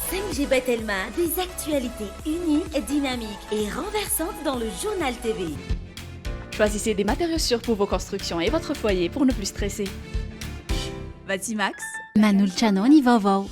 5G by Telma, des actualités uniques, dynamiques et renversantes dans le Journal TV. Choisissez des matériaux sûrs pour vos constructions et votre foyer pour ne plus stresser. Batimax. Manolotra anao ny vaovao.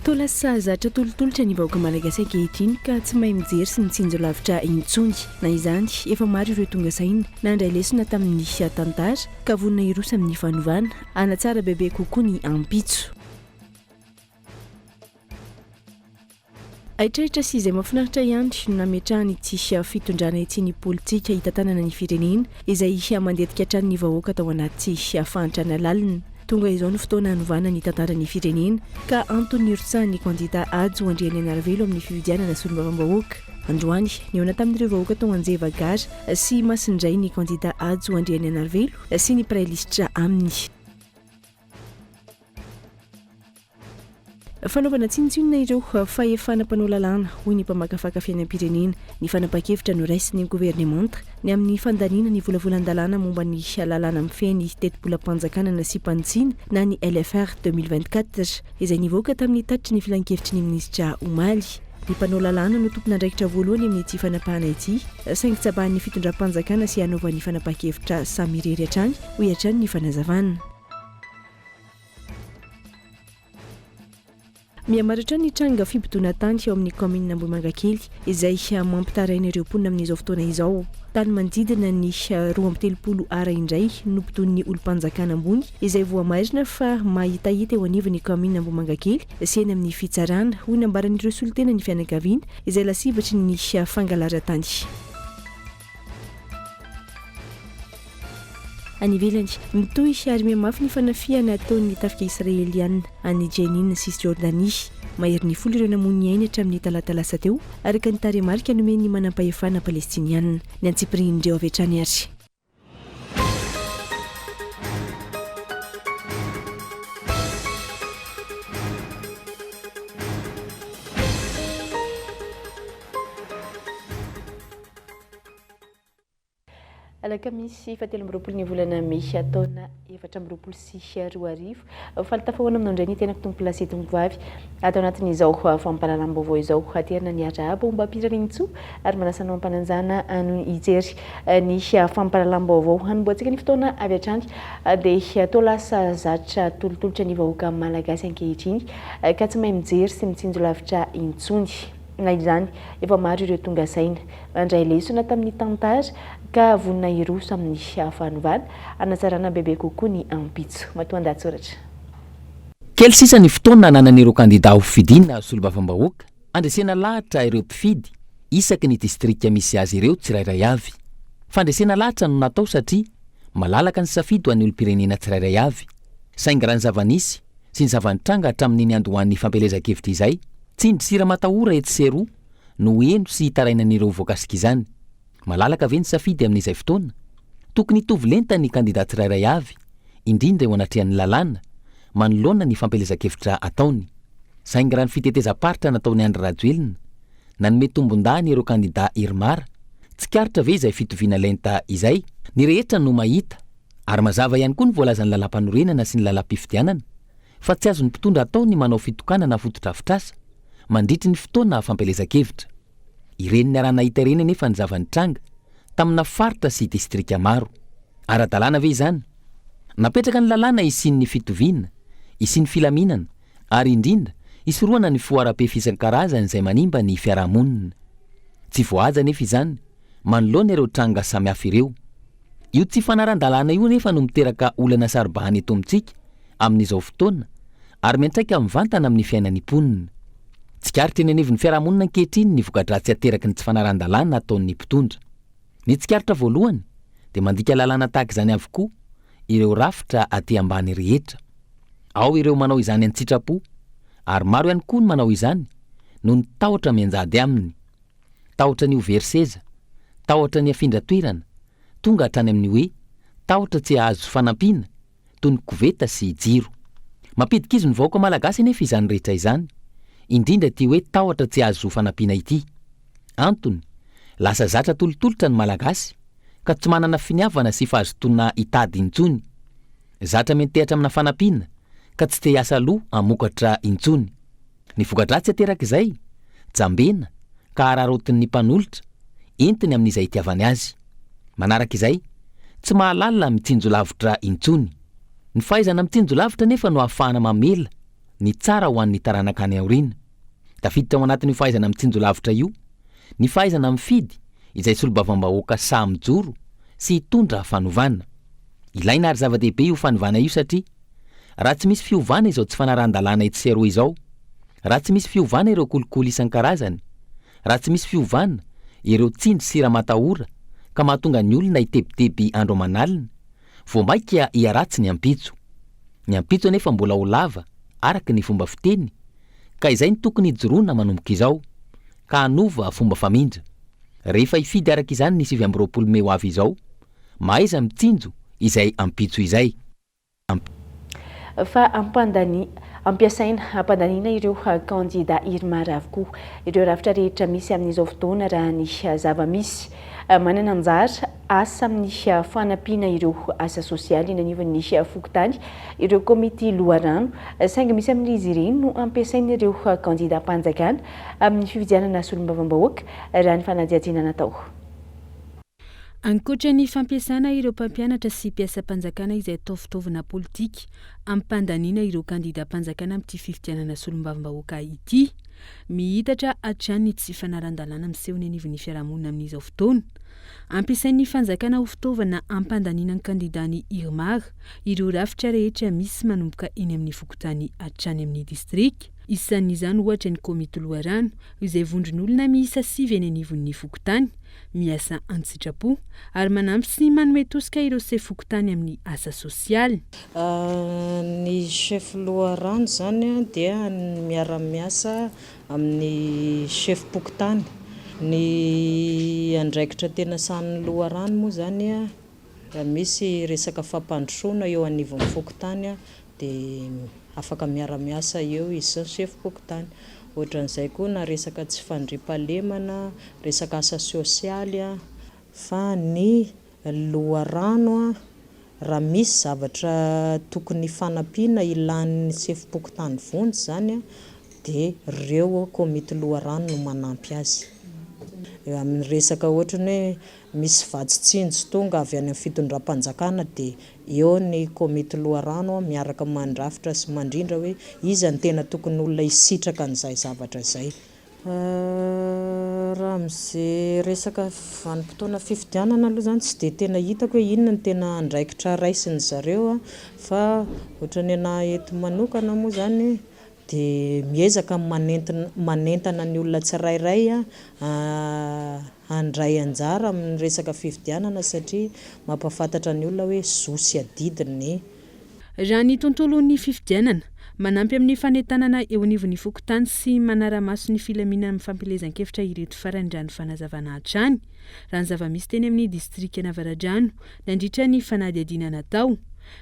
Toa lasa zatra atolotolotra ny vahoaka malagasy ankehitriny ka tsy mahay mijery sy mitsinjo lavitra intsony. Na izany, efa maro ireo tonga saina nandray lesona tamin'ny tantara ka vonona hiroso amin'ny fanovana hanatsara bebe kokoa ny ampitso. Haitraitra sy izay mahafinaritra ihany no nametrahan'ity fitondrana ity ny politika hitantanana ny firenena izay mandetika hatrany ny vahoaka tao anaty fahantrana lalina. Tonga izao ny fotoana hanovana ny tantaran'ny firenena ka antony nirotsahan'ny kandida Hajo Andrianainarivelo amin'ny fifidianana solombavambahoaka. Androany, nihaona tamin'ireo vahoaka tao Anjeva Gara sy Masindray ny kandida Hajo Andrianainarivelo sy ny mpiray lisitra aminy. Fanaovana tsinontsinona ireo fahefana mpanao lalàna, hoy ny mpamakafaka fiainam-pirenena, ny fanapahan-kevitra noraisin'ny governemanta ny amin'ny fandaniana ny volavolan-dalàna momba ny lalàna mifehy ny tetibolam-panjakana nasiam-panitsiana na ny LFR 2024, izay nivoaka tamin'ny tatitry ny filankevitry ny minisitra omaly. Ny mpanao lalàna no tompon'andraikitra voalohany amin'ity fanapahana ity, saingy tsabahan'ny fitondram-panjakana sy hanaovany fanapahan-kevitra samirery hatrany, hoy hatrany ny fanazavana. Mihamaro hatrany ny tranga fibodoana tany ao amin'ny kaominina Ambohimangakely izay mampitaraina ireo mponina amin'izao fotoana izao. Tany manodidina ny 32 ara indray no bodoin'ny olom-panjakana ambony izay voamarina fa mahitahita eo anivon'ny kaominina Ambohimangakely sy eny amin'ny fitsarana, hoy nambaran'ireo solontenan'ny fianakaviana izay lasibatry ny fangalaran-tany. Any ivelany, mitohy ary mihamafy ny fanafihana ataon'ny tafika Israeliana any Jenin, Cisjordanie. Maherin'ny folo ireo namoy ny ainy hatramin'ny talata lasa teo, araka ny tarehimarika nomen'ny manampahefana Palestiniana. Ny antsipirihin'ireo avy hatrany ary. Alakamisy fahatelo amby roapolo ny volana mey taona 2024. Faly tafahoana aminao indray ny tenako tompolahy sy tompovavy ato anatin'izao fampahalalam-baovao izao. Aterina ny arahaba ombam-pirariantsoa ary manasa anao am-panajana hanohy hijery ny fampahalalam-baovao. Hanombohantsika ny fotoana avy hatrany dia toa lasa zatra atolotolotra ny vahoaka malagasy ankehitriny ka tsy mahay mijery sy mitsinjo lavitra intsony. Na izany, efa maro ireo tonga saina, nandray lesona tamin'ny tantara ka vonona hiroso amin'ny fanovana, hanatsarana bebe kokoa ny ampitso. Matoandahatsoratra. Kely sisa ny fotoana ananan'ireo kandidà ho fidiana solombavambahoaka handresena lahatra ireo mpifidy isaky ny distrika misy azy ireo tsirairay avy. Fandresena lahatra no natao satria malalaka ny safidy ho an'ny olom-pirenena tsirairay avy. Saingy raha ny zava-nisy sy ny zava-nitranga hatramin'ny niandohan'ny fampielezan-kevitra izay, tsindry sy ramatahora etsy sy eroa no heno sy hitarainan'ireo voakasik'izany. Malalaka ve ny safidy amin'izay fotoana? Tokony hitovy lenta ny kandida tsirairay avy, indrindra eo anatrehan'ny lalàna, manoloana ny fampielezan-kevitra ataony. Saingy raha ny fitetezam-paritra nataon'i Andry Rajoelina, nanome tombondahiny ireo kandida Irmar, tsikaritra ve izay fitoviana lenta izay? Ny rehetra no mahita, ary mazava ihany koa ny voalazan'ny lalàmpanorenana sy ny lalàm-pifidianana, fa tsy azon'ny mpitondra atao ny manao fitokanana fotodrafitrasa mandritry ny fotoana fampielezan-kevitra. Ireny niaraha-nahita ireny anefa ny zava-nitranga tamina faritra sy distrika maro. Ara-dalàna ve izany? Napetraka ny lalàna hisian'ny fitoviana, hisian'ny filaminana ary indrindra hisorohana ny fihoaram-pefy isan-karazany izay manimba ny fiarahamonina. Tsy voahaja anefa izany manoloana ireo tranga samihafa ireo. Io tsy fanaran-dalàna io anefa no miteraka olana saro-bahana eto amintsika amin'izao fotoana ary miantraika mivantana amin'ny fiainan'ny mponina. Tsikaritra eny anivon'ny fiarahamonina ankehitriny ny voka-dratsy ateraky ny tsy fanaran-dalàna ataon'ny mpitondra. Ny tsikaritra voalohany dia mandika lalàna tahaka izany avokoa ireo rafitra aty ambany rehetra. Ao ireo manao izany an-tsitrapo ary maro ihany koa ny manao izany noho ny tahotra mianjady aminy. Tahotra ny ho very seza, tahotra ny hafindra toerana, tonga hatrany amin'ny hoe tahotra tsy hahazo fanampiana toy ny koveta sy jiro. Mampidi-kizo ny vahoaka malagasy anefa izany rehetra izany. Indrindra ity hoe tahotra tsy hahazo fanampiana ity. Antony, lasa zatra atolotolotra ny Malagasy ka tsy manana finiavana sy fahazotoana hitady intsony. Zatra miantehatra amina fanampiana ka tsy te hiasa loha hamokatra intsony. Ny voka-dratsy aterak'izay, jambena ka araraotin'ny mpanolotra, entiny amin'izay itiavany azy. Manaraka izay, tsy mahalala mitsinjo lavitra intsony. Ny fahaizana mitsinjo lavitra anefa no ahafahana mamela ny tsara ho an'ny taranaka any aoriana. Tafiditra ao anatin'io fahaizana mitsinjo lavitra io ny fahaizana mifidy izay solombavambahoaka sahy mijoro sy hitondra fanovana. Ilaina ary zava-dehibe io fanovana io satria raha tsy misy fiovana izao tsy fanarahan-dalàna etsy sy eroa izao, raha tsy misy fiovana ireo kolikoly isan-karazany, raha tsy misy fiovana ireo tsindry sy ramatahora ka mahatonga ny olona hitebiteby andro aman'alina, vao mainka hiharatsy ny ampitso. Ny ampitso anefa mbola ho lava araka ny fomba fiteny ka izay no tokony hijoroana manomboka izao ka hanova fomba famindra. Rehefa hifidy araka izany ny 29 mey ho avy izao, mahaiza mitsinjo izay ampitso izay. Fa ampandani ampiasaina hampandaniana ireo kandida Irmar avokoa ireo rafitra rehetra misy amin'izao fotoana raha ny zava-misy. Manana anjara asa amin'ny fanampiana ireo asa sosialy eny anivon'ny fokontany ireo komity loharano, saingy misy amin'izy ireny no ampiasain'ireo kandidam-panjakana amin'ny fifidianana solombavambahoaka, raha ny fanadihadiana natao. Ankoatra ny fampiasana ireo mpampianatra sy mpiasam-panjakana izay atao fitaovana politika hampandaniana ireo kandidam-panjakana amin'ity fifidianana solombavambahoaka ity, miitatra hatrany ny tsy fanaran-dalàna miseho eny anivon'ny fiarahamonina amin'izao fotoana. Ampiasain'ny fanjakana ho fitaovana hampandaniana ny kandidan'ny Irmar ireo rafitra rehetra misy manomboka eny amin'ny fokontany hatrany amin'ny distrika. Isan'izany ohatra ny komity loharano izay vondron'olona miisa sivy eny anivon'ny fokontany miasa an-tsitrapo ary manampy sy manome tosika ireo sefo fokontany amin'ny asa sosialy. Ny chef loharano izany dia miara-miasa amin'ny chef-pokontany. Ny andraikitra tena sahanin'ny loharano moa izany raha misy resaka fampandrosoana eo anivon'ny fokontany dia afaka miara-miasa eo izy sy ny sefom-pokontany. Ohatran'izay koa na resaka tsy fandriampahalemana, resaka asa sosialy, fa ny loharano raha misy zavatra tokony hifanampiana ilan'ny sefom-pokontany vonjy izany dia ireo komity loharano no manampy azy. Amin'ny resaka ohatran'ny hoe misy vatsy tsinjo tonga avy any amin'ny fitondram-panjakana dia eo ny komity loharano miaraka mandrafitra sy mandrindra hoe iza no tena tokony olona hisitraka an'izay zavatra izay. Raha amin'izay resaka vanim-potoana fifidianana aloha izany tsy dia tena hitako hoe inona no tena andraikitra raisin-dry zareo fa ohatran'ny anà eto manokana moa izany dia miezaka manentana ny olona tsirairay handray anjara amin'ny resaka fifidianana satria mampahafantatra ny olona hoe zo sy adidy ny Raha ny tontolon'ny fifidianana, manampy amin'ny fanentanana eo anivon'ny fokontany sy manara-maso ny filaminana amin'ny fampielezan-kevitra ireto farany raha ny fanazavana hatrany. Raha ny zava-misy teny amin'ny distrikan'Avaradrano nandritra ny fanadihadiana natao.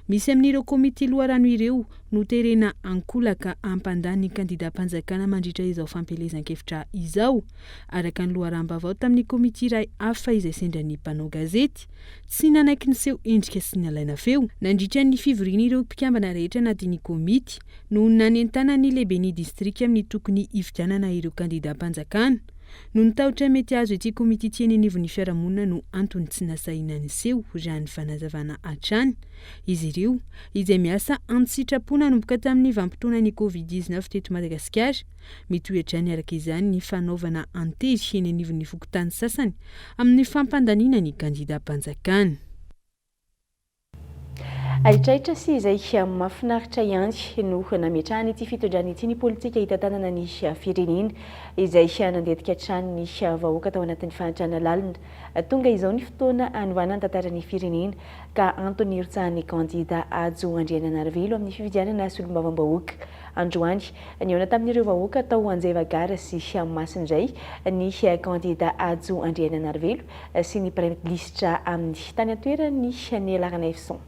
Misy amin'ireo komity loharano ireo no terena ankolaka hampandany ny kandidam-panjakana mandritra izao fampielezan-kevitra izao, araka ny loharanom-baovao tamin'ny komity iray hafa izay sendran'ny mpanao gazety. Tsy nanaiky niseho endrika sy nalaina feo. Nandritra ny fivorian'ireo mpikambana rehetra anatin'ny komity no nanentanan'ny lehiben'ny distrika amin'ny tokony hifidianana ireo kandidam-panjakana. Noho ny tahotra mety hahazo ity komity ity eny anivon'ny fiarahamonina no antony tsy nasahiana niseho, raha ny fanazavana hatrany. Izy ireo, izay miasa an-tsitrapo nanomboka tamin'ny vanim-potoanan'ny Covid 19 teto Madagasikara. Mitohy hatrany araka izany ny fanaovana an-tery eny anivon'ny fokontany sasany amin'ny fampandaniana ny kandidam-panjakana. Haitraitra sy izay mahafinaritra ihany no nametrahan'ity fitondrana ity ny politika hitantanana ny firenena izay nandetika hatrany ny vahoaka tao anatin'ny fahantrana lalina. Tonga izao ny fotoana hanovana ny tantaran'ny firenena ka antony nirotsahan'ny kandida Hajo Andriananarivelo amin'ny fifidianana solombavambahoaka androany. Nihaona tamin'ireo vahoaka tao Anjeva Gara sy Masindray ny kandida Hajo Andriananarivelo sy ny mpiray lisitra aminy. Tany an-toerana ny Nialarana Efson.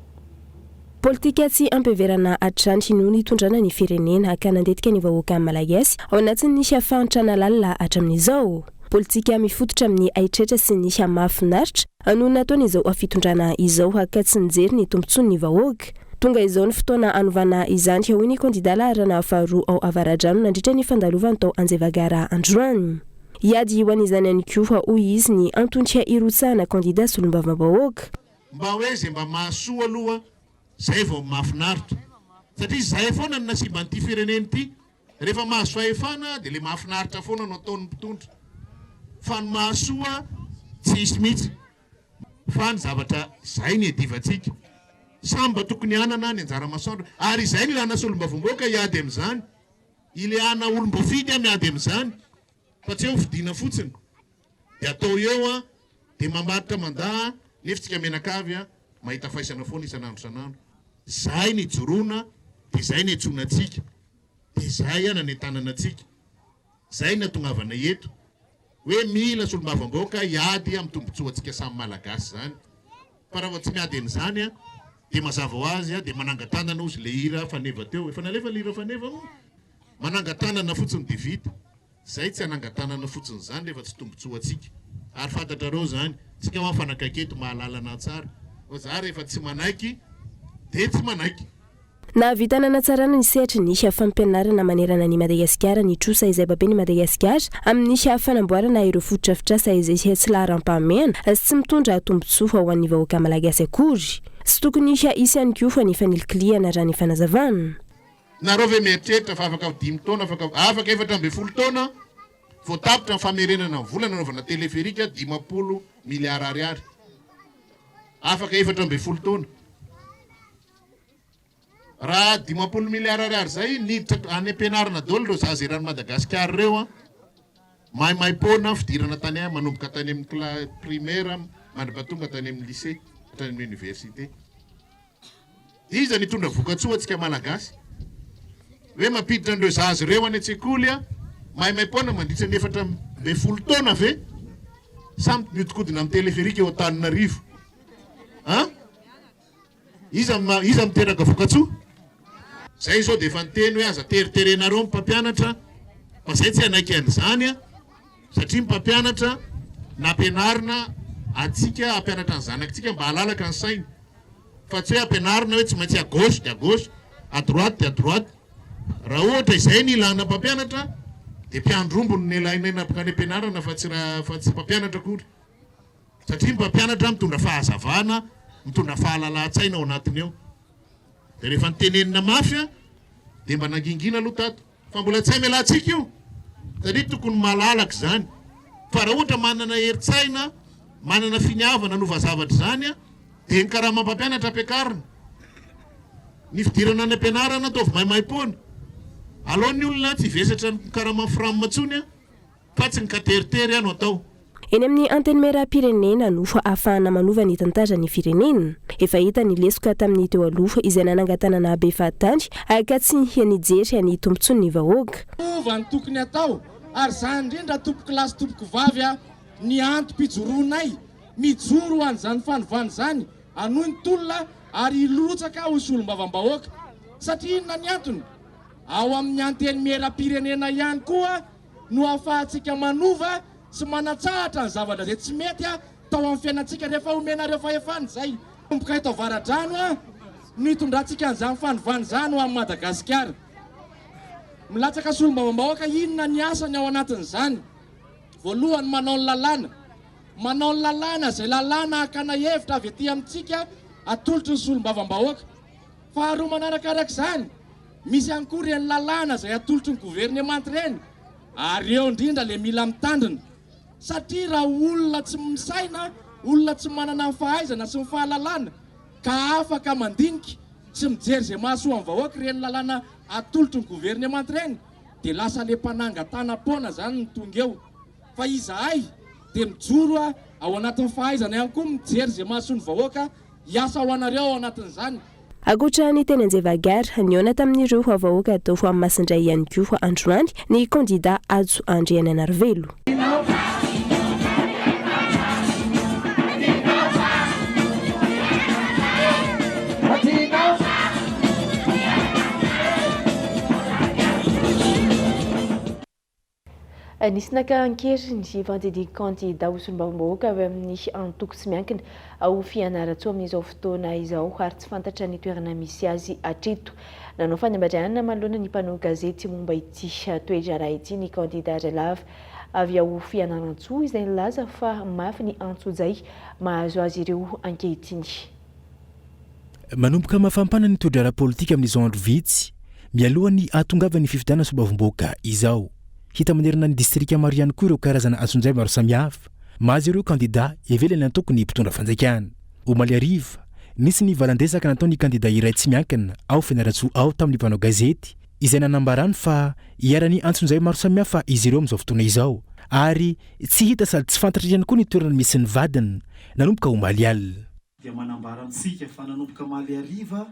Politika tsy ampiheverana hatrany no nitondrana ny firenena ka nandetika ny vahoaka malagasy ao anatin'ny fahantrana lalina hatramin'izao. Politika mifototra amin'ny haitraitra sy ny mahafinaritra no nataon'izao fitondrana izao ka tsy nijery ny tombontsoan'ny vahoaka. Tonga izao ny fotoana hanovana izany, hoy ny kandida laharana faharoa ao Avaradrano nandritra ny fandalovany tao Anjeva Gara androany. Hiady ho an'izany ihany koa, hoy izy, ny antony hirotsahana kandida solombavambahoaka. Mba hoe zay mba mahasoa aloha zay vao mahafinaritra satria zay foana no nasimba an'ity firenena ity, rehefa mahazo fahefana dia le mahafinaritra foana no ataon'ny mpitondra fa ny mahasoa tsy hisy mihitsy fa ny zavatra zay ny iadivantsika samy mba tokony hanana ny anjara masoandro ary izay no ilana solombavambahoaka hiady amin'izany, ileana olom-boafidy miady amin'izany fa tsy hoe hofidiana fotsiny. Dia atao eo an, dia mamaritra mandà an, nefa tsika mianakavy an, mahita faisana foana isan'andro isan'andro. Zay ny ijoroana, dia zay ny iantsoana antsika, dia zay an nanentanana antsika, zay ny natongavana eto, hoe mila solombavambahoaka hiady amin'ny tombotsoantsika samy Malagasy zany. Fa raha vao tsy miady an'izany an, dia mazava ho azy an, dia manangan-tanana ozy le hira faneva teo, efa nalefa le hira faneva moa? Manangan-tanana fotsiny dia vita. Zay tsy hanangan-tanana fotsiny zany rehefa tsy tombotsoantsika. Ary fantatrareo zany, tsika hoa mifanakaiky eto mahalala anah tsara, fa za rehefa tsy manaiky de tsy manaiky. Nahavita nanatsarana ny sehatry ny fampianarana manerana an'i Madagasikara ny trosa izay baben'i Madagasikara amin'ny fanamboarana ireo fotodrafitrasa izay tsy laharam-pahamehana sy tsy mitondra tombontsoa ho an'ny vahoaka malagasy akory. Tsy tokony hisy ihany koa ny fanilikilihana raha ny fanazavana. Nareo ve mieritreritra fa afaka dimy taona, afaka afaka 14 taona vao tapitra ny famerenana ny vola nanaovana téléphérique 50 milliards ariary? Afaka 14 taona. Raha 50 milliards ariary zay niditra any am-pianarana daholo ireo zaza eran'i Madagasikara ireo an, maimaim-poana fidirana tany manomboka tany amin'ny cla- primaire mandra-pahatonga tany amin'ny lycée hatrany amin'ny université. Iza no hitondra vokatsoa antsika Malagasy? Hoe mampiditra an'ireo zaza ireo any an-tsekoly maimaim-poana mandritra ny 14 taona ve? Sa mihodinkodina amin'ny téléphérique eo Antananarivo? An? Iza iza miteraka vokatsoa? Zay izao dia efa niteny hoe aza teriterenareo ny mpampianatra fa zay tsy hanaiky an'izany an! Satria ny mpampianatra nampianarina antsika hampianatra ny zanakitsika mba halalaka ny sainy. Fa tsy hoe ampianarina hoe tsy maintsy à gauche dia à gauche, à droite dia à droite. Raha ohatra izay ny ilana mpampianatra dia mpiandry omby no nelainay nampikany am-pianarana fa tsy raha fa tsy mpampianatra akory. Satria ny mpampianatra mitondra fahazavana, mitondra fahalalahan-tsaina ao anatiny ao. Dia rehefa notenenina mafy dia mba nangingina aloha tato. Fa mbola tsy hamelantsika io satria tokony malalaka izany. Fa raha ohatra manana herin-tsaina, manana finiavana hanova zavatra izany dia ny karama mpampianatra ampiakarina. Ny fidirana any am-pianarana ataovy maimaimpoana. Alao ny olona tsy hivesatra ny karama fram intsony Fa tsy ny kateritery no atao. Eny amin'ny Antenimieram-pirenena no ahafahana manova ny tantaran'ny firenena. Efa hita ny lesoka tamin'ny teo aloha izay nanangan-tanana be fahatany ka tsy nijery ny tombontsoan'ny vahoaka. Lova no tokony atao ary izany indrindra tompokolahy sy tompokovavy a, ny antom-pijoroanay mijoro ho an'izany fanovana izany, hanohy ny tolona ary hirotsaka ho solombavambahoaka. Satria inona ny antony? Ao amin'ny Antenimieram-pirenena ihany koa no ahafahantsika manova sy manatsahatra ny zavatra izay tsy mety tao amin'ny fiainantsika rehefa omenareo fahefana izay. Manomboka eto Avaradrano no hitondrantsika an'izany fanovana izany ho an'i Madagasikara. Milatsaka solombavambahoaka inona ny asany ao anatin'izany? Voalohany manao ny lalàna. Manao ny lalàna izay lalàna hakana hevitra avy aty amintsika atolotry ny solombavambahoaka. Faharoa manarakaraka izany, misy ihany koa ireny lalàna izay atolotry ny governemanta ireny ary eo indrindra ilay mila mitandrina satria raha olona tsy misaina, olona tsy manana ny fahaizana sy ny fahalalana ka afaka mandinika sy mijery izay mahasoa ny vahoaka ireny lalàna atolotry ny governemanta ireny dia lasa ilay mpanangan-tanam-poana izany no tonga eo fa izahay dia mijoro ao anatin'ny fahaizana ihany koa mijery izay mahasoa ny vahoaka Hiasa ho anareo ao anatin'izany. Ankoatra ny teny Anjeva Gare, nihaona tamin'ireo vahoaka tao Masindray ihany koa androany ny kandida Hajo Andrianainarivelo. Nisy naka an-keriny Vendredi kandida ho solombavambahoaka avy amin'ny antoko tsy miankina ao Fianarantsoa amin'izao fotoana izao ary tsy fantatra ny toerana misy azy hatreto. Nanao fanambarana manoloana ny mpanao gazety momba ity toe-draharaha ity ny kandida Ralava avy ao Fianarantsoa izay nilaza fa mafy ny antsojay mahazo azy ireo ankehitriny. Manomboka mafampana ny toe-draharaha politika amin'izao andro vitsy mialohan'ny hahatongavan'ny fifidianana solombavambahoaka izao. Hita manerana ny distrika maro ihany koa ireo karazana antsonjay maro samihafa mahazo ireo kandida ivelan'ny antokon'ny mpitondra fanjakana. Omaly hariva, nisy ny valan-dresaka nataon'ny kandida iray tsy miankina ao Fianarantsoa ao tamin'ny mpanao gazety izay nanambarany fa iharan'ny antsonjay maro samihafa izy ireo amin'izao fotoana izao ary tsy hita sady tsy fantatra ihany koa ny toerana misy ny vadiny nanomboka omaly alina. Dia manambara amintsika fa nanomboka omaly hariva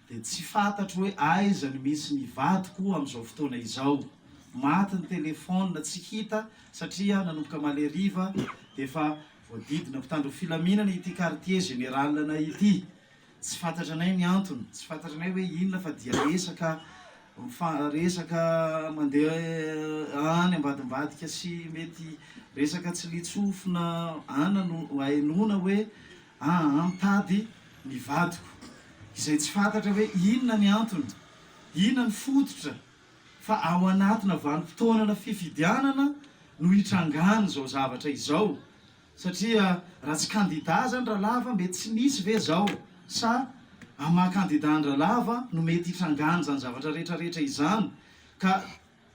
dia tsy fantatro hoe aiza no misy ny vadiko amin'izao fotoana izao. Maty ny téléphone tsy hita satria nanomboka omaly hariva dia efa voadidina mpitandro filaminana ity quartier général anay ity. Tsy fantatranay ny antony, tsy fantatranay hoe inona fa dia resaka resaka mandeha any ambadimbadika sy mety resaka tsiliantsofina ana no ahenoana hoe aa mitady ny vadiko. Izay tsy fantatra hoe inona ny antony, inona ny fototra fa ao anatina vanim-potoanana fifidianana no hitrangan'izao zavatra izao. Satria raha tsy kandida zany Ralava mety tsy nisy ve zao sa amin'ny maha kandida an-dRalava no mety hitrangan'izany zavatra rehetra rehetra izany ka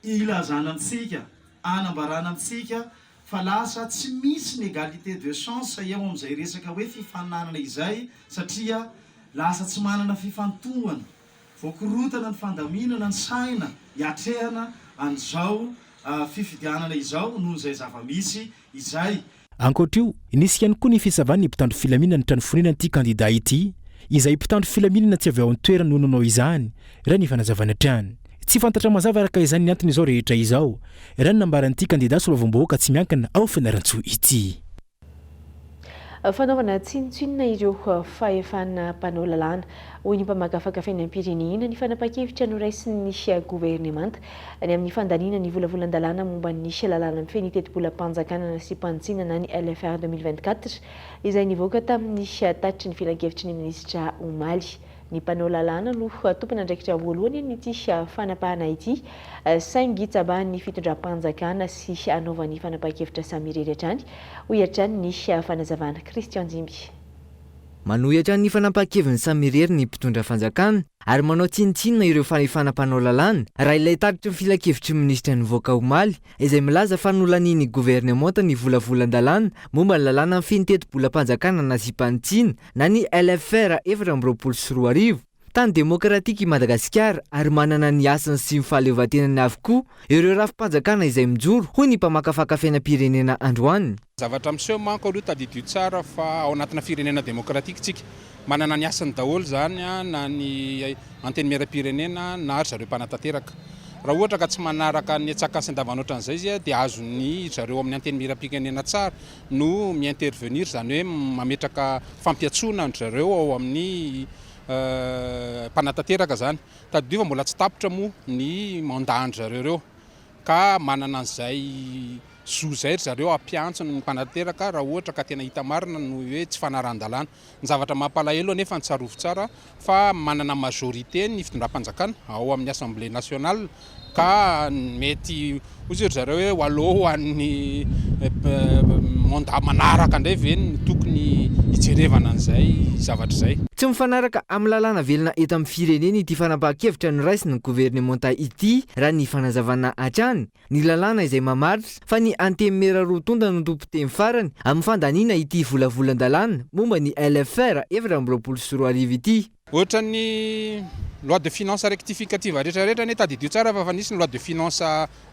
ilazana amintsika anambarana amintsika fa lasa tsy misy ny égalité de chance eo amin'izay resaka hoe fifaninanana izay satria lasa tsy manana fifantohana voakorotana ny fandaminana ny saina hiatrehana an'izao fifidianana izao noho izay zava-misy izay. Ankoatra io, nisy ihany koa ny fisavan'ny mpitandro filaminana ny trano fonenan'ity kandida ity, izay mpitandro filaminana tsy avy ao an-toerana no nanao izany, raha ny fanazavana hatrany. Tsy fantatra mazava araka izany ny anton'izao rehetra izao, raha ny nambaran'ity kandida solombavambahoaka tsy miankina ao Fianarantsoa ity. Fanaovana tsinontsinona ireo fahefana mpanao lalàna, hoy ny mpamakafaka fiainam-pirenena, ny fanapahan-kevitra noraisin'ny governemanta ny amin'ny fandaniana ny volavolan-dalàna momba ny lalàna mifehy ny tetibolam-panjakana nasiam-panitsiana na ny LFR 2024 izay nivoaka tamin'ny tatitry ny filankevitry ny minisitra omaly. Ny mpanao lalàna no tompon'andraikitra voalohany amin'ity fanapahana ity, saingy tsabahan'ny fitondram-panjakana sy anaovany fanapahan-kevitra samy irery hatrany, hoy hatrany ny fanazavana. Christian Jimby. Manohy hatrany ny fanapahan-keviny samy irery ny mpitondra fanjakana ary manao tsinontsinona ireo fahefana mpanao lalàna, raha ilay tatitry ny filankevitry ny minisitra nivoaka omaly, izay milaza fa nolanian'ny governemanta ny volavolan-dalàna momba ny lalàna mifehy ny tetibolam-panjakana nasiam-panitsiana na ny LFR 2024. Tany demokratika i Madagasikara ary manana ny hasiny sy ny fahaleovantenany avokoa ireo rafi-panjakana izay mijoro, hoy ny mpamakafaka fiainam-pirenena androany. Zavatra miseho manko aloha tadidio tsara fa ao anatina firenena demokratika tsika. Manana ny hasiny daholo izany na ny antenimieram-pirenena na ry zareo mpanatanteraka. Raha ohatra ka tsy manaraka ny antsakany sy andavany ohatran'izay izy dia azon'ny zareo amin'ny antenimieram-pirenena tsara no mi-intervenir, izany hoe mametraka fampiantsoana an-dry zareo ao amin'ny mpanatanteraka izany. Tadidio fa mbola tsy tapitra moa ny mandat an-dry zareo ireo ka manana an'izay zo izay ry zareo hampiantso ny mpanatanteraka raha ohatra ka tena hita marina ny hoe tsy fanarahan-dalàna. Ny zavatra mampalahelo anefa ny tsarovy tsara fa manana majorité ny fitondram-panjakana ao amin'ny assemblée nationale ka mety hoy ry zareo hoe aleo ho an'ny mandat manaraka indray ve no tokony hijerevana an'izay zavatra izay. Tsy mifanaraka amin'ny lalàna velona eto amin'ny firenena ity fanapahan-kevitra noraisin'ny governemanta ity raha ny fanazavana hatrany. Ny lalàna izay mamaritra fa ny Antenimiera roa tonta no tompon-teny farany amin'ny fandaniana ity volavolan-dalàna momba ny LFR 2024 ity. Ohatran'ny loi de finance rectificative rehetra rehetra anie tadidio tsara fa efa nisy ny loi de finance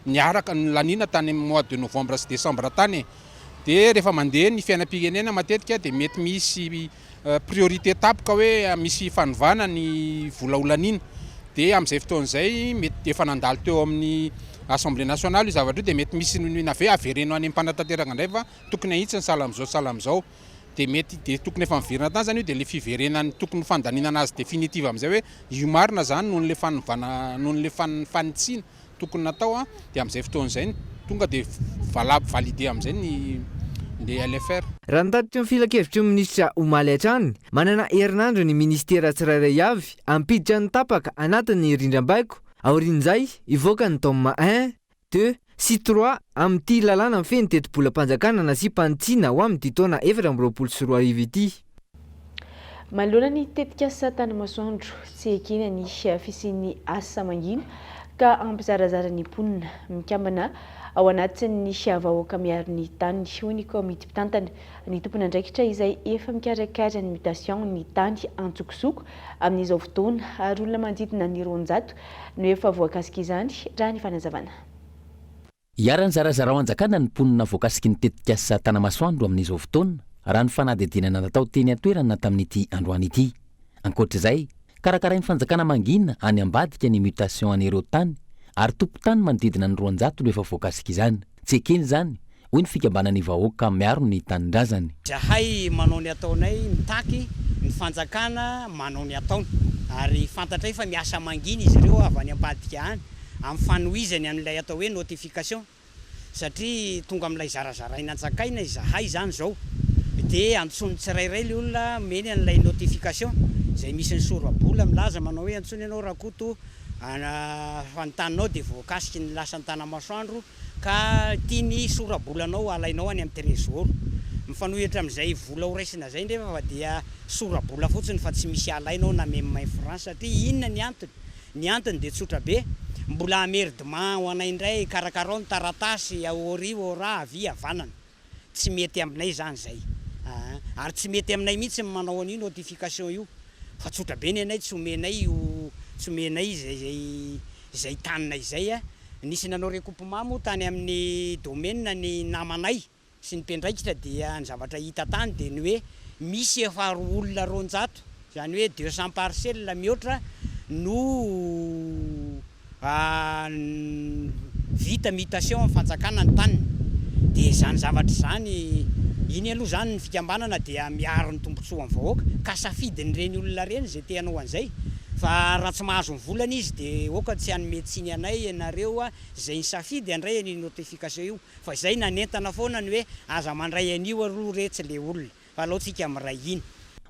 niaraka nolaniana tany amin'ny mois de novembre sy décembre tany e! Dia rehefa mandeha ny fiainam-pirenena matetika dia mety misy priorité tapoka hoe misy fanovana ny vola holaniana dia amin'izay fotoana izay mety efa nandalo teo amin'ny assemblée nationale io zavatra io dia mety misy na ve avereno any amin'ny mpanatanteraka indray fa tokony ahitsy ny sahala amin'izao sahala amin'izao dia mety dia tokony efa miverina tany izany io dia ilay fiverenany tokony ho fandaninana azy définitive amin'izay hoe io marina izany noho n'ilay fanovana noho n'ilay fanitsiana tokony natao dia amin'izay fotoana izay ny. Tonga dia valable, validé amin'izay ny ny LFR. Raha ny tatitry ny filankevitry ny minisitra omaly hatrany, manana herinandro ny minisitera tsirairay avy hampiditra ny tapaka anatin'ny rindrambaiko, aorian'izay hivoaka ny tome un, deux sy trois amin'ity lalàna mifehy ny tetibolam-panjakana nasiam-panitsiana ho amin'ity taona 2024 ity. Manoloana ny tetikasa Tanimasoandro, tsy ekena ny fisian'ny asa mangina ka hampizarazara ny mponina. Mikambana ao anatin'ny vahoaka miaro ny tany, hoy ny komity mpitantana ny tompon'andraikitra izay efa mikarakara ny mutation ny tany antsokosoko amin'izao fotoana ary olona manodidina ny 200 no efa voakasik'izany, raha ny fanazavana. Iharan'ny zarazarao anjakana ny mponina voakasiky ny tetikasa Tanamasoandro amin'izao fotoana, raha ny fanadihadiana natao teny an-toerana tamin'ity androany ity. Ankoatra izay, karakarain'ny fanjakana mangina any ambadika ny mutation an'ireo tany ary tompon-tany manodidina ny 200 no efa voakasik'izany. Tsy ekena izany, hoy ny fikambanan'ny vahoaka miaro ny tanindrazany. Izahay manao ny ataonay, mitaky ny fanjakana manao ny ataony ary fantatray fa miasa mangina izy ireo avy any ambadika any. amin'ny fanohizany an'ilay atao hoe notification satria tonga amin'ilay zarazaraina antsakaina izahay izany izao dia antsoin'ny tsirairay ilay olona omeny an'ilay notification izay misy ny sora-bola milaza manao hoe antsoina ianao Rakoto fa ny taninao dia voakasiky ny lasan'ny Tanamasoandro ka ity ny sora-bolanao alainao any amin'ny trésor. Mifanohitra amin'izay vola ho raisina izay nefa fa dia sora-bola fotsiny fa tsy misy alaina ao na même main franc satria inona ny antony? Ny antony dia tsotra be, mbola emmerdement ho anay indray, karakarao ny taratasy, aoria, aora, havia, havanana. Tsy mety aminay izany izay aa. Ary tsy mety aminay mihitsy ny manao an'io notification io, fa tsotra be ny anay, tsy omenay io, tsy omenay izay izay taninay izay a. Nisy nanao recoupement moa tany amin'ny domaine ny namanay. sy ny mpiandraikitra dia ny zavatra hita tany dia ny hoe misy efa olona 200, izany hoe 200 parcelles mihoatra no vita mutation amin'ny fanjakana ny taniny. Dia izany zavatra izany, iny aloha izany ny fikambanana dia miaro ny tombotsoan'ny vahoaka ka safidin'ireny olona ireny izay te hanao an'izay fa raha tsy mahazo ny volany izy dia aoka tsy hanome tsiny anay ianareo izay nisafidy handray an'io notification io. Fa izay nanentana foana ny hoe aza mandray an'io aloha retsy le olona fa alao tsika miray hina.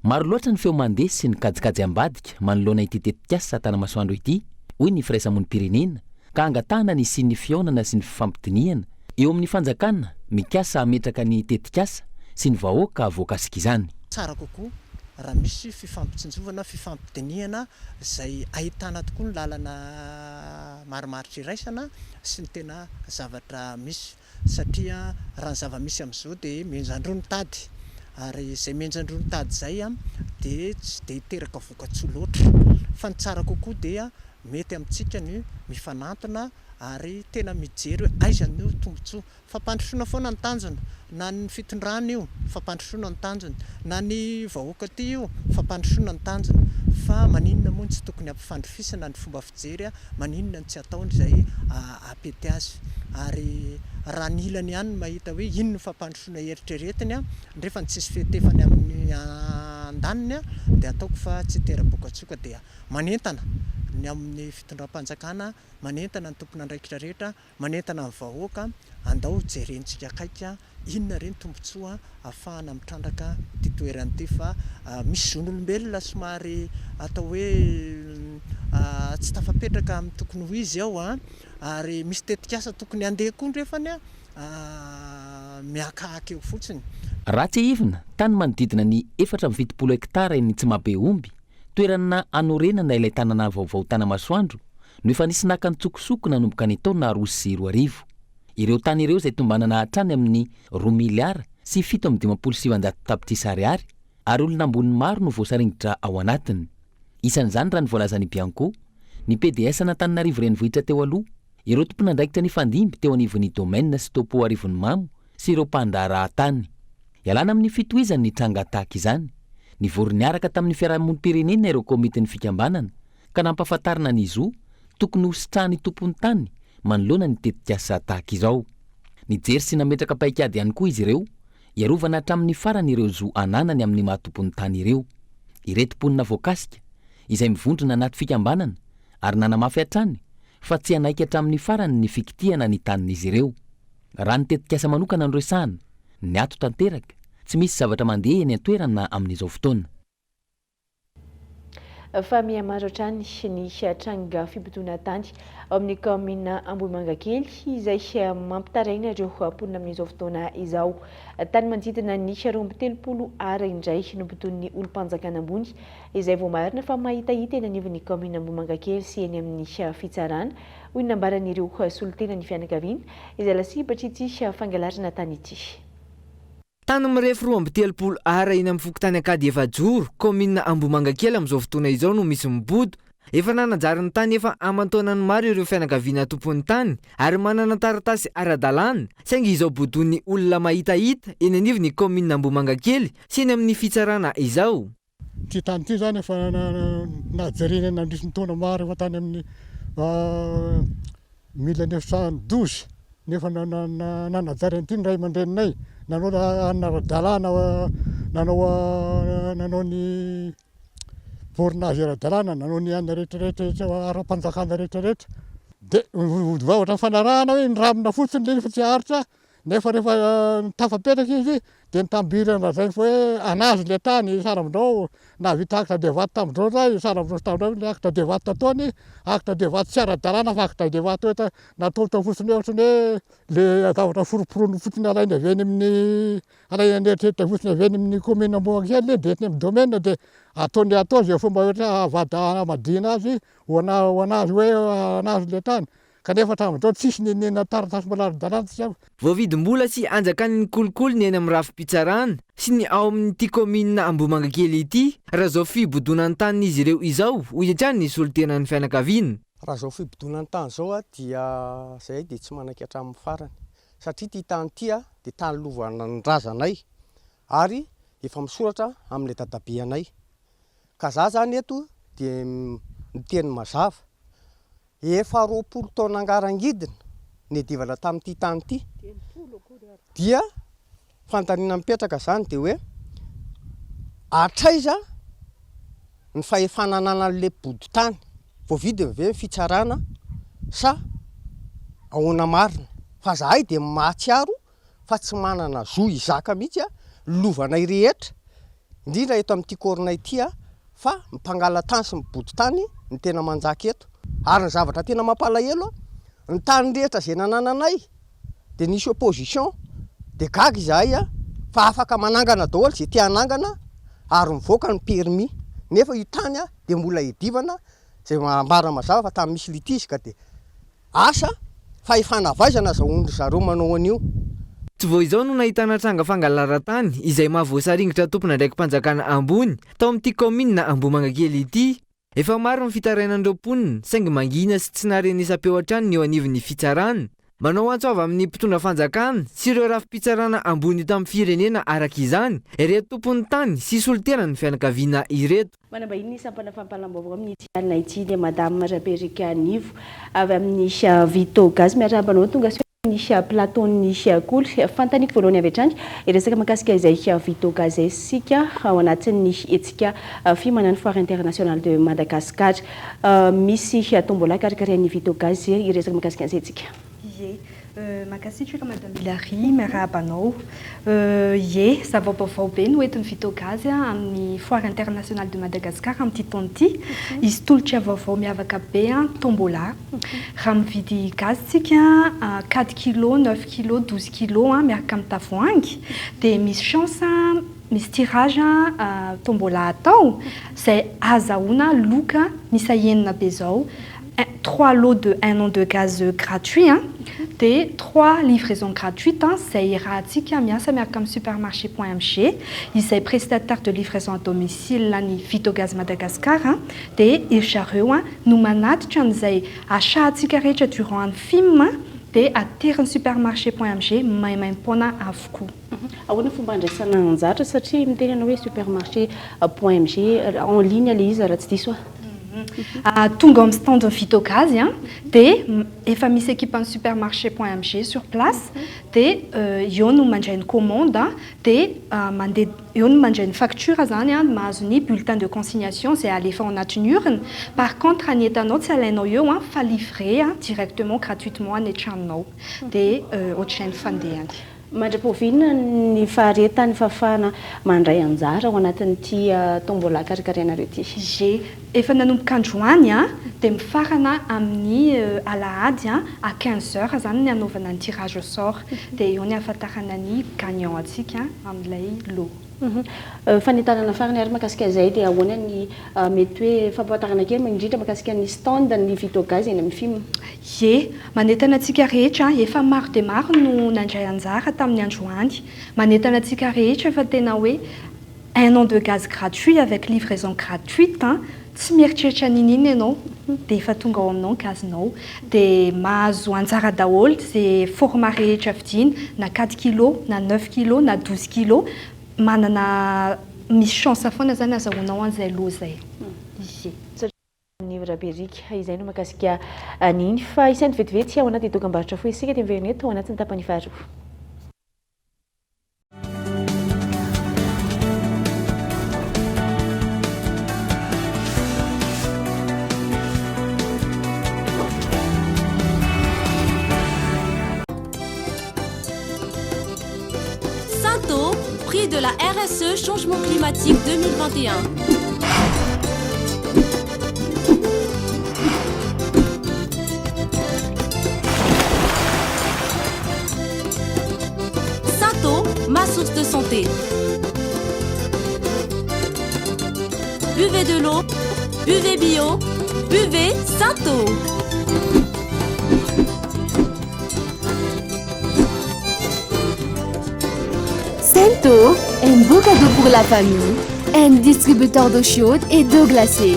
Maro loatra ny feo mandeha sy ny kajikajy ambadika manoloana ity tetikasa Tanamasoandro ity, hoy ny firaisamonim-pirenena, ka angatahana ny hisian'ny fihaonana sy ny fifampidinihana eo amin'ny fanjakana mikasa hametraka ny tetikasa sy ny vahoaka voakasik'izany. Tsara kokoa raha misy fifampitsinjovana, fifampidinihana izay ahitana tokoa ny lalana marimaritra iraisana sy ny tena zavatra misy satria raha ny zava-misy amin'izao dia mihenjan-droa ny tady ary izay mihenjan-droa ny tady izay dia tsy dia hiteraka vokatsoa loatra fa ny tsara kokoa dia mety amintsika ny mifanantona ary tena mijery hoe aiza no tombotsoa Fampandrosoana foana ny tanjona, na ny fitondrana io, fampandrosoana ny tanjona, na ny vahoaka aty io, fampandrosoana ny tanjona, fa maninona moa no tsy tokony hampifandrifisana ny fomba fijery, maninona no tsy ataony izay hampety azy, ary raha ny ilany ihany no mahita hoe iny no fampandrosoana eritreretiny nefa ny tsisy fiantefany amin'ny andaniny dia ataoko fa tsy hitera-bokatsoa ka dia manentana ny amin'ny fitondram-panjakana, manentana ny tompon'andraikitra rehetra, Manentana ny vahoaka, andao jerentsika akaiky inona re ny tombontsoa ahafahana mitrandraka ity toerana ity fa misy zon'olombelona somary atao hoe tsy tafapetraka amin'ny tokony ho izy ao ary misy tetikasa tokony handeha koa nefany mihakahaka eo fotsiny. Raha tsiahivina, tany manodidina ny 74 hektara eny Tsimahabeomby, toerana hanorenana ilay tanana vaovao Tanamasoandro, no efa nisy naka an-tsokosoko nanomboka ny taona 2002. Ireo tany ireo izay tombanana hatrany amin'ny roa miliara sy 957 tapitrisa ariary ary olona ambony maro no voasaringotra ao anatiny. Isan'izany raha ny voalazan'ny Bianco, ny pds an'Antananarivo renivohitra teo aloha, ireo tompon'andraikitra nifandimby teo anivon'ny Domaine sy Topo Arivonimamo sy ireo mpandraharaha tany. Ialana amin'ny fitohizany ny tranga tahaka izany, nivory niaraka tamin'ny fiarahamonim-pirenena ireo komitin'ny fikambanana ka nampahafantarina ny zo tokony ho sitrahan'ny tompon'ny tany manoloana ny tetikasa tahaka izao. Nijery sy nametraka paikady ihany koa izy ireo hiarovana hatramin'ny farany ireo zo ananany amin'ny maha tompon'ny tany ireo. Ireto mponina voakasika, izay mivondrona anaty fikambanana ary nanamafy hatrany fa tsy hanaiky hatramin'ny farany ny fikitihana ny tanin'izy ireo. Raha ny tetikasa manokana no resahana, niato tanteraka, tsy misy zavatra mandeha eny an-toerana amin'izao fotoana. Fa mihamaro hatrany ny tranga fibodoana tany ao amin'ny kaominina Ambohimangakely izay mampitaraina ireo mponina amin'izao fotoana izao. Tany manodidina ny 32 ara indray nobodoin'ny olom-panjakana ambony izay voamarina fa mahitahita eny anivon'ny kaominina Ambohimangakely sy eny amin'ny fitsarana, hoy ny nambaran'ireo solontenan'ny fianakaviana izay lasibatr'ity fangalarana tany ity. Tany mirefy 32 ara eny amin'ny fokontany Ankady Efajoro, kaominina Ambohimangakely amin'izao fotoana izao no misy mibodo. Efa nanajary ny tany efa aman-taonany maro ireo fianakaviana tompon'ny tany ary manana taratasy ara-dalàna, saingy izao bodoin'ny olona mahitahita eny anivon'ny kaominina Ambohimangakely sy eny amin'ny fitsarana izao. Ity tany ity izany efa najerena nandritry ny taona maro efa tany amin'ny 1912 nefa nanajary an'ity ny ray aman-dreninay nanao ara-dalàna nanao nanao ny bornage ara-dalàna nanao ny anona rehetra rehetra ara-panjakana rehetra rehetra dia vahotra nifanarahana hoe nindramina fotsiny ilay izy fa tsy haharitra Nefa rehefa tafapetraka izy dia nitambirana lazainy fa hoe anazy ilay tany saramdrao, nahavita acte de vente tamin'izao indray saramdrao sy tamin'izao ilay acte de vente nataony, acte de vente tsy ara-dalàna fa acte de vente hoe nataotao fotsiny hoe ohatran'ny hoe le zavatra foromporoniny fotsiny alainy avy eny amin'ny alainy an'eritreritra fotsiny avy eny amin'ny commune Ambohimangakely dia entiny amin'ny domaine dia ataony atao izay fomba rehetra hahavada hamadihana azy ho ana ho anazy hoe anazy ilay tany. Kanefa hatramin'izao tsisy n'inon'inona taratasy mbola ara-dalàna tsy ampy. Voavidim-bola sy anjakan'ny kolikoly ny eny amin'ny rafi-pitsarana sy ny ao amin'ity kaominina Ambohimangakely ity raha izao fibodoana ny tanin'izy ireo izao, hoy hatrany ny solontenan'ny fianakaviana. Raha izao fibodoana ny tany izao dia izahay dia tsy manaiky hatramin'ny farany satria ity tany ity dia tany lovan'ny razanay ary efa misoratra amin'ilay dadabeanay ka za zany eto dia miteny mazava Efa 20 taona angarangidina niadivana tamin'ity tany ity dia fanontaniana mipetraka izany dia hoe hatraiza ny fahefana ananan'ilay mpibodo tany? Voavidiny ve ny fitsarana sa ahoana marina? Fa zahay dia mahatsiaro fa tsy manana zo hizaka mihitsy ny lovanay rehetra, indrindra eto amin'ity corona ity fa ny mpangala-tany sy ny mpibodo tany no tena manjaka eto. Ary ny zavatra tena mampalahelo, ny tany rehetra izay nanananay dia nisy opposition, dia gaga izahay fa afaka manangana daholo izay te hanangana ary mivoaka ny permis, nefa io tany dia mbola iadivana izay ambara mazava fa tany misy litige ka dia Asa fa efa navaizana azahoan-dry zareo manao an'io. Tsy vao izao no nahitana tranga fangalaran-tany izay maha voasaringotra tompon'andraiki-panjakana ambony tao amin'ity kaominina Ambohimangakely ity. Efa maro ny fitarainan'ireo mponina saingy mangina sy tsy naharenesam-peo hatrany ny eo anivon'ny fitsarana. Manao antso avo amin'ny mpitondra fanjakana sy ireo rafi-pitsarana ambony eto amin'ny firenena araka izany ireto tompon'ny tany sy solontenan'ny fianakaviana ireto. Manambahiny ny sampana fampahalam-baovao amin'ity alina ity dia Madame Raberika Nivo avy amin'ny Vito Gaz. Miarahaba anao tonga soa amin'ny plateau-n'ny Kolo. Fanontaniako voalohany avy hatrany, hiresaka mahakasika izay Vito Gaz izay isika ao anatin'ny hetsika FIMA na ny Foire Internationale de Madagascar. Misy tombola karakarain'ny Vito Gaz hiresaka mahakasika an'izay isika. Ie. Mankasitraka Madame Hilary, miarahaba anao. Ie, zava-baovao be no entin'ny Vitogaz amin'ny Foire Internationale de Madagascar amin'ity taona ity. Hisy tolotra vaovao miavaka be, tombola. Raha mividy gaz tsika, quatre kilos, neuf kilos, douze kilos miaraka amin'ny tavoahangy, dia misy chance, misy tirage tombola atao, izay ahazahoana loka miisa enina be izao. Trois lots de un an de gaz gratuit dia trois livraisons gratuites izay iarahantsika miasa miaraka amin'ny supermarché point mg izay prestataire de livraison à domicile ny Vitogaz Madagascar dia ry zareo no manatitra an'izay achat-ntsika rehetra durant ny fim dia aterin'ny supermarché point mg maimaimpoana avokoa. Ahoana fomba andraisana anjara satria miteny ianao hoe supermarché point mg en ligne ilay izy raha tsy diso aho. Tonga ao amin'ny stand Vitogaz dia efa misy ekipan'ny supermarché point mg sur place dia eo no mandray ny commande dia mandeha eo no mandray ny facture zany mahazo ny bulletin de consignation izay alefa ao anatin'ny urne. Par contre ny entanao tsy alainao eo fa livré directement gratuitement any an-tranonao dia ohatr'izay ny fandehany. Mandra-poviana ny faharetan'ny fahafahana mandray anjara ao anatin'ity tombola karakarainareo ity? Ie, efa nanomboka androany dia mifarana amin'ny alahady à 15 heures izany ny hanaovana ny tirage au sort. Dia eo ny ahafantarana ny gagnant antsika amin'ilay lot. Fanentanana farany ary mahakasika izay dia ahoana ny mety hoe fampahafantarana kely indrindra mahakasika ny stand ny Vitogaz eny amin'ny fim? Ie, manentana antsika rehetra, efa maro dia maro no nandray anjara tamin'ny androany. Manentana antsika rehetra fa tena hoe un an de gaz gratuit avec livraison gratuite an, tsy mieritreritra n'inon'inona ianao dia efa tonga ao aminao ny gaz-nao. Dia mahazo anjara daholo izay format rehetra vidiana, na quatre kilos, na neuf kilos, na douze kilos, manana misy chance foana izany azahoanao an'izay lot izay. Ie. Ny Raberika, izay no mahakasika an'iny. Fa isain'ny vetivety ao anaty dokambarotra fohy isika dia miverina eto ao anatin'ny tapany faharoa. Santo, prix de la RSE Changement climatique 2021. Santo, ma source de santé. Buvez de l'eau, buvez bio, buvez Santo. Sento, un beau cadeau pour la famille, un distributeur d'eau chaude et d'eau glacée.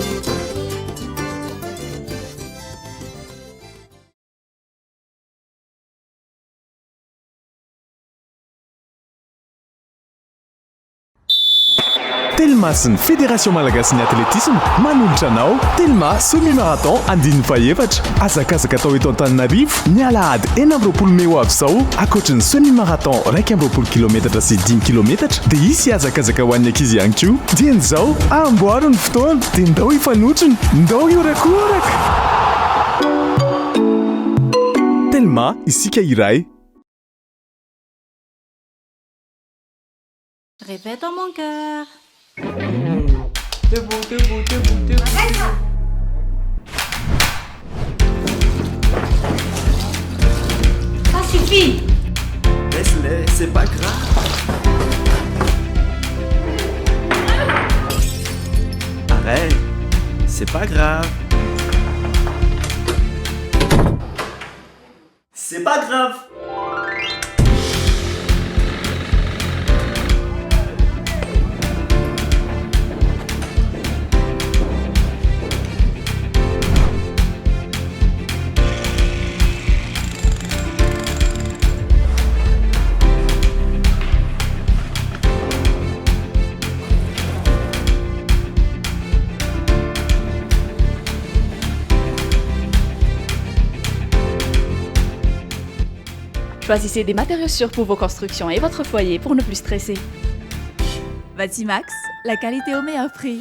Telma sy ny Federation Malagasin'ny Atletisma manolotra anao Telma Semi Marathon andininy fahefatra. Hazakazaka atao eto Antananarivo ny alahady 26 mey ho avy izao. Ankoatry ny Semi Marathon 21 kilometatra sy dimy kilometatra dia hisy hazakazaka ho an'ny ankizy ihany koa. Dieny izao, amboaro ny fotoana dia ndao hifanotrona, ndao hihorakoraka! Telma, isika iray. Réveille dans mon cœur. Debout, debout, debout, debout. Ça suffit. Laisse-les, c'est pas grave. Arrête, c'est pas grave. C'est pas grave. Choisissez des matériaux sûrs pour vos constructions et votre foyer pour ne plus stresser. Batimax, la qualité au meilleur prix.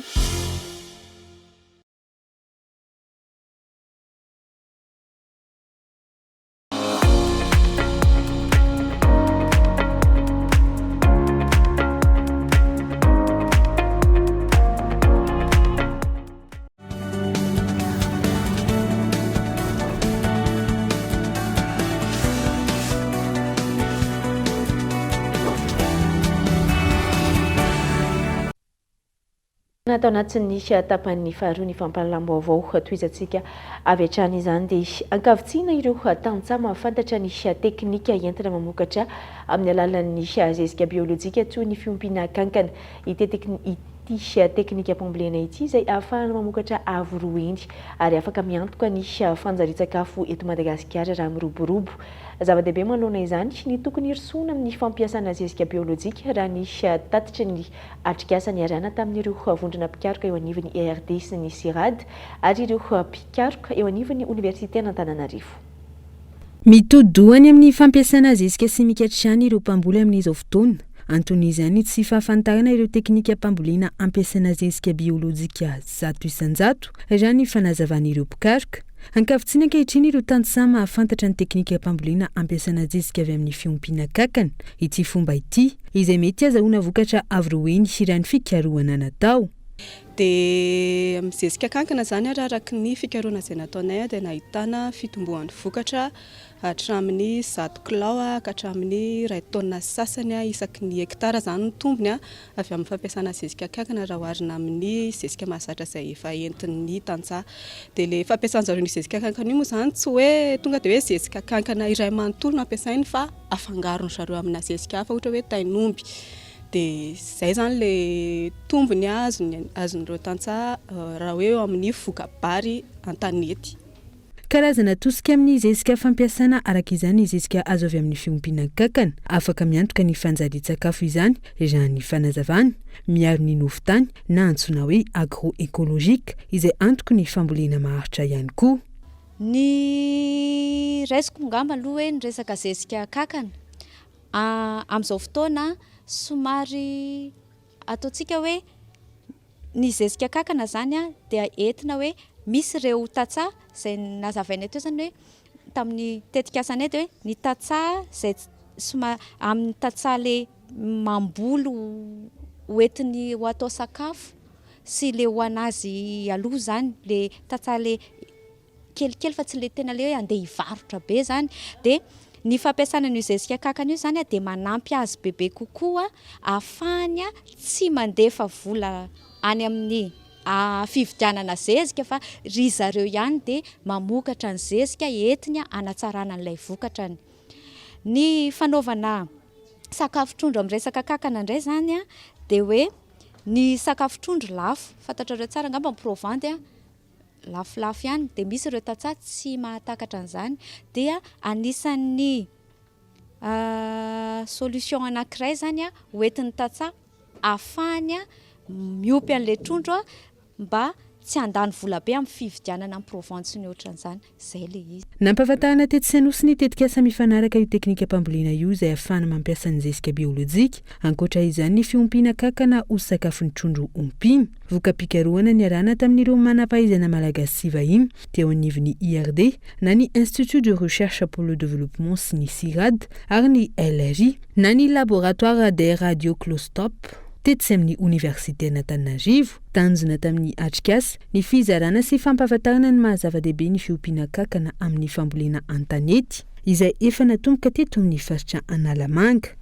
Tao anatin'ny tapany faharoa ny fampahalalam-baovao tohizantsika avy hatrany izany dia ankavitsiana ireo tantsaha mahafantatra ny teknika entina mamokatra amin'ny alalan'ny zezika biolojika toy ny fiompiana kankana. Ity ity teknikam-pambolena ity izay ahafahana mamokatra avo roa heny ary afaka miantoka ny fanjarian-tsakafo eto Madagasikara raha miroborobo. Zava-dehibe manoloana izany ny tokony hirosoana amin'ny fampiasana zezika biolojika raha ny tatitry ny atrikasa niarahana tamin'ireo vondrona mpikaroka eo anivon'ny IRD sy ny Cirad ary ireo mpikaroka eo anivon'ny Oniversiten'Antananarivo. Mitodi-doha any amin'ny fampiasana zezika simika hatrany ireo mpamboly amin'izao fotoana. Anton'izany ny tsy fahafantarana ireo teknikam-pambolena ampiasana zezika biolojika 100%, raha ny fanazavan'ireo mpikaroka. Ankavitsiana ankehitriny ireo tantsaha mahafantatra ny teknikam-pambolena ampiasana zezika avy amin'ny fiompiana kankana. Ity fomba ity, izay mety hazahoana vokatra avo roa heny raha ny fikarohana natao. Dia amin'ny zezika kankana izany ary araka ny fikarohana izay nataonay dia nahitana fitomboan'ny vokatra hatramin'ny 100 kilao ka hatramin'ny iray taonina sy sasany isaky ny hekitara izany ny tombony avy amin'ny fampiasana zezika kankana raha oharina amin'ny zezika mahazatra izay efa entin'ny tantsaha. Dia ilay fampiasan-jareo an'io zezika kankana io moa izany tsy hoe tonga dia hoe zezika kankana iray manontolo no ampiasainy fa afangaron-dry zareo amina zezika hafa ohatra hoe tain'omby. Dia izay izany ilay tombony azony azon'ireo tantsaha raha hoe eo amin'ny voka-bary an-tanety. Karazana tosika amin'ny zezika fampiasana araka izany ny zezika azo avy amin'ny fiompiana kankana. Afaka miantoka ny fanjarian-tsakafo izany, raha ny fanazavana. Miaro ny nofon-tany na antsoina hoe agroécologique, izay antoky ny fambolena maharitra ihany koa. Ny raisiko angamba aloha hoe ny resaka zezika kankana. Amin'izao fotoana somary ataontsika hoe ny zezika kankana izany dia entina hoe misy ireo tantsaha izay nazavainay teo izany hoe tamin'ny tetikasanay dia hoe ny tantsaha izay somary amin'ny tantsaha ilay mamboly ho entiny ho atao sakafo sy ilay ho an'azy aloha izany ilay tantsaha ilay kelikely fa tsy le tena le hoe andeha hivarotra be zany de ny fampiasana an'io zezika kankana io zany dia manampy azy bebe kokoa ahafahany tsy mandefa vola any amin'ny fividianana zezika fa ry zareo ihany dia mamokatra ny zezika entiny hanatsarana an'ilay vokatrany. Ny fanaovana sakafo trondro amin'ny resaka kankana indray zany dia hoe ny sakafo trondro lafo, fantatrareo tsara angamba ny provandy lafolafo ihany dia misy ireo tantsaha tsy mahatakatra an'izany dia anisan'ny solution anankiray izany ho entin'ny tantsaha ahafahany miompy an'ilay trondro mba tsy handany vola be amin'ny fividianana amin'ny provandy sy ny ohatran'izany, izay ilay izy. Nampahafantarina tetsy Anosy ny tetikasa mifanaraka io teknikam-pambolena io izay ahafahana mampiasa ny zezika biolojika. Ankoatra izany ny fiompiana kankana ho sakafon'ny trondro ompiana. Voka-pikarohana niarahana tamin'ireo manam-pahaizana malagasy sy vahiny teo anivon'ny IRD na ny Institut de Recherche pour le Développement sy ny Cirad ary ny LRI na ny Laboratoire des Radioclostop tetsy amin'ny Oniversiten'Antananarivo. Tanjona tamin'ny atrikasa ny fizarana sy fampahafantarana ny maha zava-dehibe ny fiompiana kankana amin'ny fambolena an-tanety izay efa natomboka teto amin'ny faritra Analamanga.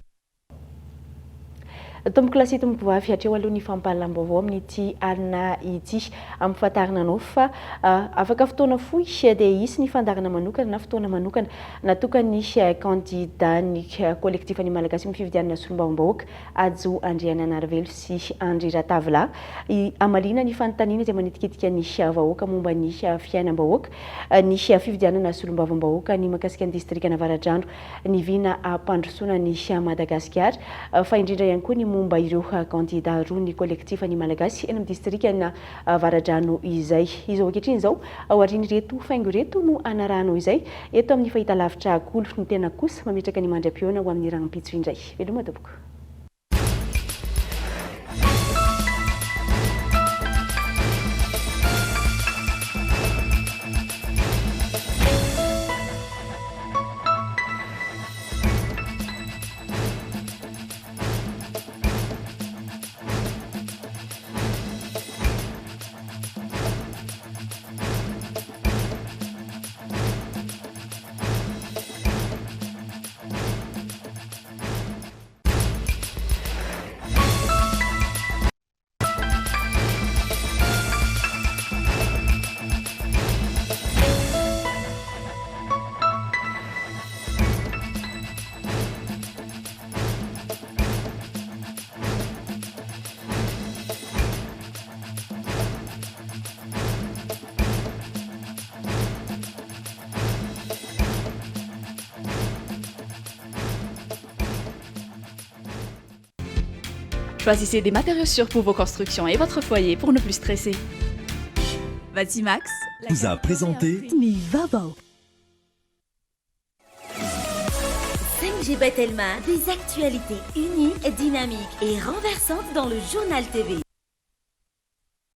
Tompokolahy sy tompokovavy, hatreo aloha ny fampahalalam-baovao amin'ity alina ity. Ampifantarina anao fa afaka fotoana fohy dia hisy ny fandaharana manokana na fotoana manokana natokan'ny kandidan'ny kolektifan'ny Malagasy amin'ny fifidianana solombavambahoaka, Hajo Andriananarivelo sy Andry Ratavilahy, hamaliana ny fanontaniana izay manitikitika ny vahoaka momba ny fiainam-bahoaka, ny fifidianana solombavambahoaka, ny mahakasika ny distrikan'Avaradrano. ny vina hampandrosoana an'i Madagasikara, fa indrindra ihany koa ny momba ireo kandida roa ny kolektifa ny Malagasy eny amin'ny distrikan'Avaradrano izay. Izao ankehitriny izao, aorian'ireto faingo ireto no hanarahanao izay eto amin'ny fahitalavitra Kolo. Ny tena kosa mametraka ny mandra-pihaona ho amin'ny rahampitso indray. Veloma tompoko. Choisissez des matériaux sûrs pour vos constructions et votre foyer pour ne plus stresser. Batimax vous a présenté ny vaovao. 5G Batelma, des actualités uniques, dynamiques et renversantes dans le journal TV.